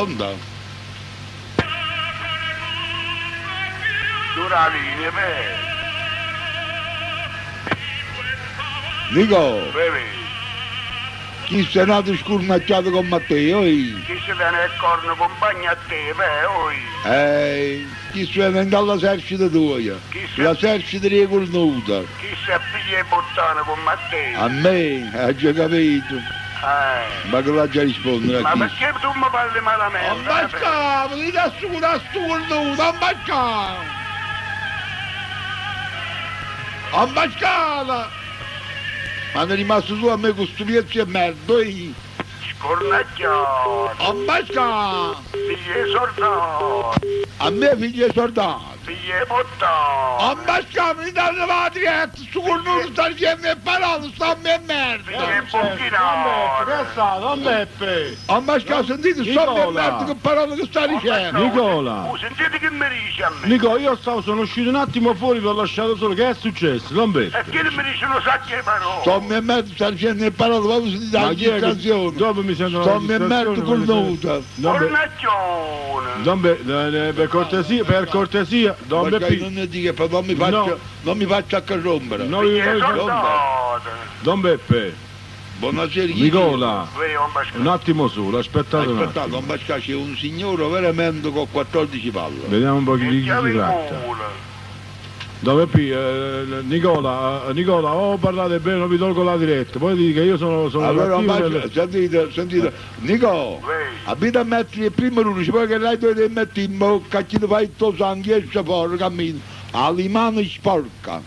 Pronto? Chiure 'a linea, beh. Nico! Beh. Chisto è n'ato scurnacchiato comm'a te, oi! Chisto tene 'e corna cumpagno a te, beh, oi! Eh, chisto vene dint' all'esercito tuoio, l'esercito d' 'e curnute! Chisto è figlio 'e puttana comm'a te! A me? Aggio capito! Eh. Ma che l'aggia rispondere a Ma chisto? perché tu mi parli malamente? On Pascà, venite a sucutà stu curnuto, 'on Pascà! On Pascale! M'hanno rimasto sulo a me cu stu piezzo 'e merda, oì! Scurnacchiato! On Pascà! Figlio 'e sordato! A me figlio 'e sordato! Figlio 'e puttana! On Pascà, venite a levà 'a diretta, stu curnuto sta dicenno 'e parole, st'ommo 'e merda! Figlio 'e bucchinaro! Che è stato, don Peppe? On Pascà, sentite, st'ommo 'e merda che parole che sta dicenno! Nicola! 'O sentite che me dice a me? Nicola, io stavo, sono uscito un attimo fuori, vi ho lasciato solo, che è successo, don Peppe? E chillo me dice nu sacco 'e parole! St'ommo 'e merda sta dicenno 'e parole, voi sentite 'a Ma chi è che... registrazione! Dopo mi sento la St'ommo 'e merda registrazione, voglio sentire... curnuto! Don Pe- Cornacchione! Don Pe- eh, per cortesia, per cortesia, Don Perché Peppino. non ne dica, però non mi faccio, No. non mi faccio accorrompere. No, io- Figlio 'e io- soldato! Don Peppe, Buonasera, chi Nicola, Uè, 'on Pascà. un attimo solo, aspettate un Aspettate, attimo. don Pascà, c'è un signore veramente con 14 palle. Vediamo un po' E di chi si chiave in tratta. culo! Don Peppi, eh, Nicola, eh, Nicola, o parlate bene o vi tolgo la diretta, poi dite che io sono, sono Allora, don cattivo Pascà, nel- sentite, sentite, Nico, Uè. abita a mettere il primo luce, poi che lei deve mettere in bocca, chi ti fa il tuo sangue, esce fuori, cammina, alla mano sporca.